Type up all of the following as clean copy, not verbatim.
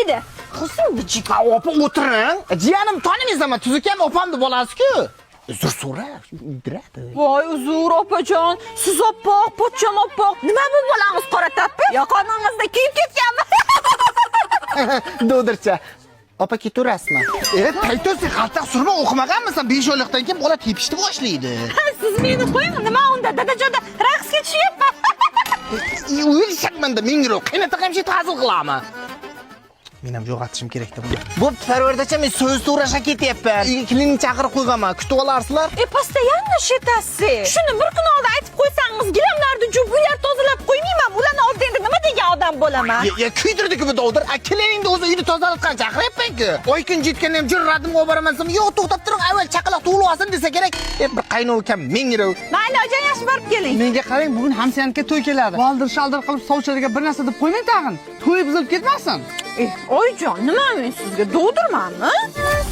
Bo'lmaydi. Qilsin bijik. Ha, opa, o'tiring. Jiyanim tanimaysanmi? Tuzukam opamni bolasi-ku. Uzr so'ra, uydiradi. Voy, uzr, opajon. Siz oppoq, pochcham oppoq. Nima bu, bolangiz qora tappi? Yo qoningizda kiyib ketganmi? Do'dircha. Opa, ketaverasizmi? E, paytosi qaltaq surma, o'qimaganmisan? 5 oylikdan keyin bola tepishni boshlaydi. Siz meni qo'ying, nima unda dadajonda raqsga tushyapman. O'lshamanda ming qaynota ham shu hazil qilaman. Men ham jo'g'atishim kerakda buni. Bo'pti, Parvardacha, men so'z so'rashga ketyapman. Uyga kelinni chaqirib qo'yganman. Kutib olarsizlar. E, постоянно shetasiz. Shuni bir kun oldin aytib qo'ysangiz, gilamlarni juvib, uylar tozalab qo'ymayman. Ularni oldida endi nima degan odam bo'laman? Ya, kuydirdi-ku bu dovdir. A, keliningni o'zi uyni tozalatgan chaqiryapman-ku. Oy kun yetganda ham jurradim olib boraman desam, yo'q, to'xtab turing, avval chaqaloq tug'ilib olsin desa kerak. E, bir qaynukam 1000 euro. Mayli, ojon, yaxshi borib keling. Menga qarang, bugun hamsiyanga to'y keladi. Valdir shaldir qilib sovchilarga bir narsa deb qo'ymang tag'in. To'y buzilib ketmasin. E, oyijon, nima men sizga dovdirmanmi?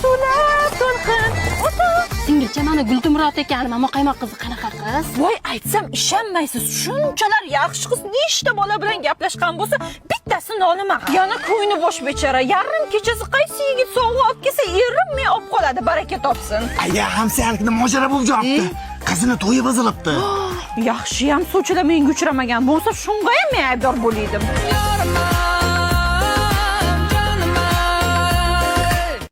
So'lab to'lqin. Ota. Singilcha, mana Guldumurod ekan, momaqaymoq qizi qanaqa qiz? Voy, aytsam ishonmaysiz, shunchalar yaxshi qiz, nechta bola bilan gaplashgan bo'lsa, bittasi nolimagan. Yana ko'ngli bo'sh bechora, yarim kechasi qaysi yigit sovg'a olib kelsa, erinmay olib qoladi, baraka topsin. Aya, hamsiyanikida mojaro bo'lib jopdi. Qizini to'yi buzilibdi. Yaxshiyam sovchilar menga uchramagan bo'lsa, shunga ham men aybdor bo'laydim. Yorma.